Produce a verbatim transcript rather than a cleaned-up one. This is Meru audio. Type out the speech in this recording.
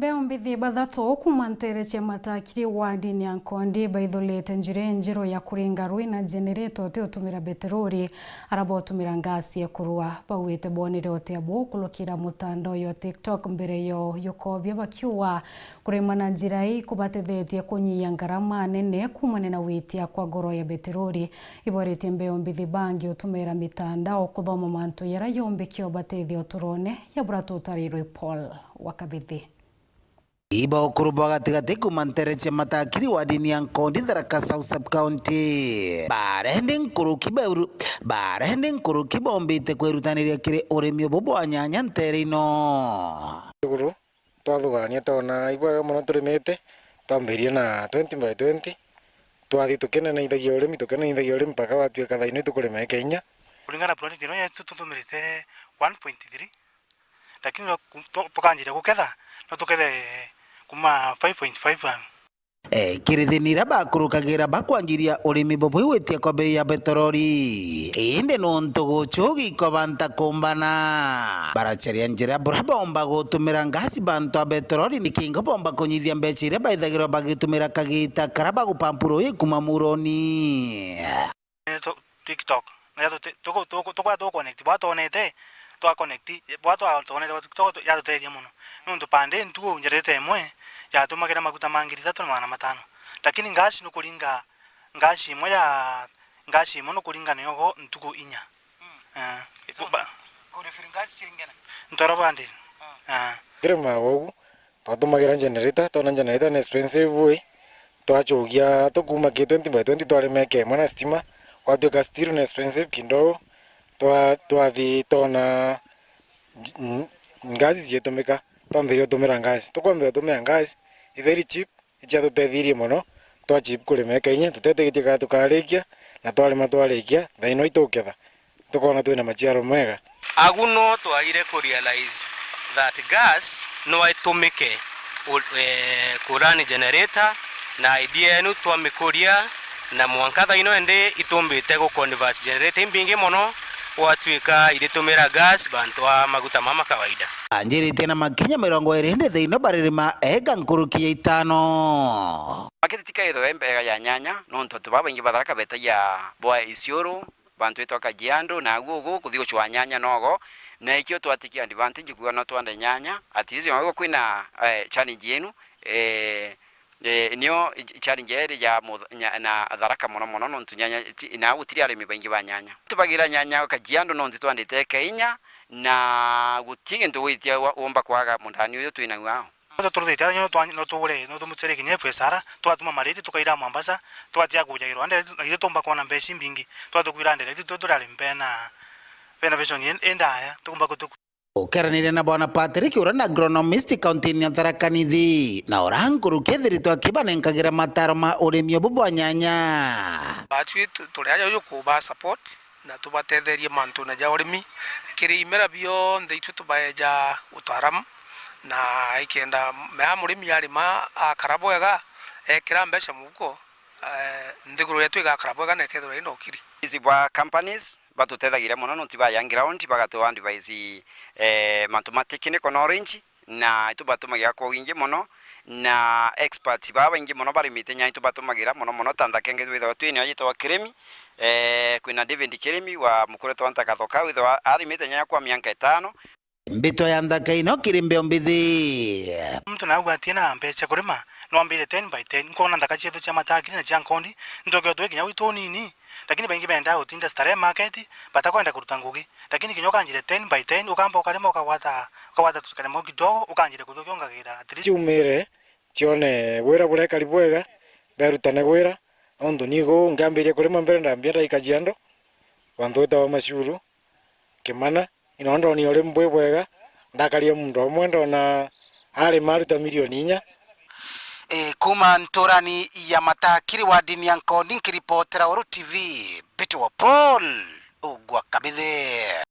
Beombithi bathatu kuuma nteere cia Matakiri wardini ya Nkondi baithurite njira injeru ya kuringa rui na generator uti utumira beterori, ara bautumira ngasi ya kurua. Bauite boonere utia bukurukira mutandao jwa TikTok mbere yo jukoobia, bakiuga kurima na njira ii kubatethetie kunyihia ngarama nene kuumania na gwitia kwa goro ya beterori. Iboretie mbeombithi bangi utumira mitandao kuthoma mantu jaria jombike ubatethia uturone. Ya bura tutariirwe Paul wa Kabithi. Ibaukuru bwa gatigati kuuma nteere cia Matakiri wardini ya Nkondi, Tharaka South Sub-County, barendi nkuruki beru-, barendi nkuruki bombite kwirutaniria kiri urimi ubu bwa nyanya nteere ino. Iguru, twathugania twona ibwega mono turimite, twambirie na twenty by twenty, twathi tukinenaithagia urimi, tukinenaithagia urimi mpaka gwatuika thaa ino itukurima eka inya. Kuringana na project ino yetu tutumirite one point three, lakini no ku-, tu-, tukanjiria guketha, no tukethe kuma five point five au. Eh, kiri thina iria bakurukagira bakwanjiria urimi bubwi gwitia kwa bei ya betorori. Indi nontu guchu giko banta kumbana, baracaria njira buria bomba gutumira ngasi bantu a betorori, nikingo bomba kunyithia mbeca iria baithagirwa bagitumira kagita karia bagupampu ruuji kuma muroni. Ni tu-, TikTok. Na yatu-, tuku-, tuku-, tukwaa tuku connect, bwa twonete, twa connect, bwa twa twonete bwa TikTok tu-, yatutethia mono. Nontu pande ntuku njarite imwe, yatumagira maguta ma ngiri ithatu na magana matano. Lakini ngasi nukuringa, ngasi imwe ya, ngasi imwe nukuringa niyo go ntuku inya. Mm. Eh, so, ba-, kurifiri ngasi ciringana? Ntoro bandi. Ah. Ah. Kiri magogu, Twatumagira generator, twona generator ni expensive bui, twachugia tukuma ki twenty by twenty twarima eka imwe na stima, gwatuika still ni expensive kidogo, twa-, twathi twona nj-, n-, ngasi cietumika, twambirie gutumira ngasi. Tukwambia gutumira ngasi, i very cheap, iciatutethirie mono, twa cheap kurima eka inya, tutetigitie kana tukarikia, na twarima twarikia, thaa ino ituketha. Tukoona twina maciaro mega. Agu no twaire ku realize that gas no itumike u-, eh, ku run generator, na idea yenu twamikuria, na mwanka thaa ino indi itumbite gu convert generator imbingi mono, gwatuika iritumira gas bantu a maguta mama kawaida. Anjiritie na makinya mirongo iri ndi thiini baririma eka nkuruki ya itano. Makete tikaithwe mbega ya nyanya, nontu antu babaingi ba Tharaka betagia bwa Isiolo, bantu itwa Kajiado, na agu ugu kuthi gucwa nyanya nogo, na ikio twatikia advantage kuga no twande nyanya, at least no kwina, eh, challenge yenu, eh, eh, nio challenge iri ya mutha-, nya-, na Tharaka mono mono, nontu nyanya ti-, na gutiri arimi baingi ba nyanya. Tubagira nyanya Kajiado, nontu twandite eka inya, na guti gintu gwitia wa-, womba kwaga mundani uyu twina guo. Nontu turutite aja no twa-, no tugure, no tumucere kinya F S R, twatuma mariti tukaira Mombasa, twatia kuja Rwanda, na ithe tumba kwona mbeca imbingi, twatukwira ndere, ithe turi arimi bena, bena vision i-, indaya, tukumba kutuku. Ukeraniria na Bwana Patrick, uria ni agronomist kaunti-ini ya Tharaka Nithi, na uria nkuruki ethiritwe akibanenkagira mataro ma urimi ubu bwa nyanya. Batwi tu-, turi aja uju kuba support. Na tubatetherie mantune ja urimi. Kiri imera bionthe itwi tubaeja utaaramu, na ikenda mea murimi arima akara bwega, ekira mbeca muhuko, eh, nthiguru yetu igakara bwega na ikethirwa ina ukiri. Ici bwa companies batutethagiria mono, nontu baya ground, bagatu advise, eh, mantu ma technical knowledge, na itubatumagira kwa wingi mono, na experts baa baingi mono barimite nyanya itubatumagira mono mono, ta nthaka ingi twithagwa twinayo yitagwa Kirimi, eh, kwina David Kirimi wa mukuru witagwa Ntakathoka, withagwa arimite nyanya kwa mianka itano. Mbito ya nthaka ino kiri mbeo mbithi. Muntu naugwatie na mbeca kurima, no ambire ten by ten, nkona nthaka cietu cia Matakiri na cia Nkondi, ntuke utwe kinya gwitu unini, lakini baingi bendaa gutinda starehe market, batakwenda kuruta ngugi. Lakini kinya ukanjire ten by ten, ukamba ukarima, ukagwata, ukagwata tukarima kidogo, ukanjire kuthukia ungagira at least. Ciumire, cione wira burekari bwega, berutane wira, nontu nigu ngiambirie kurima mbere ndambia ndaika Kajiado, bantu betawa Mashuru, Kimana, ino ndonire urimi bwi bwega, ndakaria muntu umwe ndona arima aruta milioni inya. E, kuma nturani ya Matakiri wardini ya Nkondi, nkiripotera Weru T V, Mbitwa Paul Ugwa Kabithi.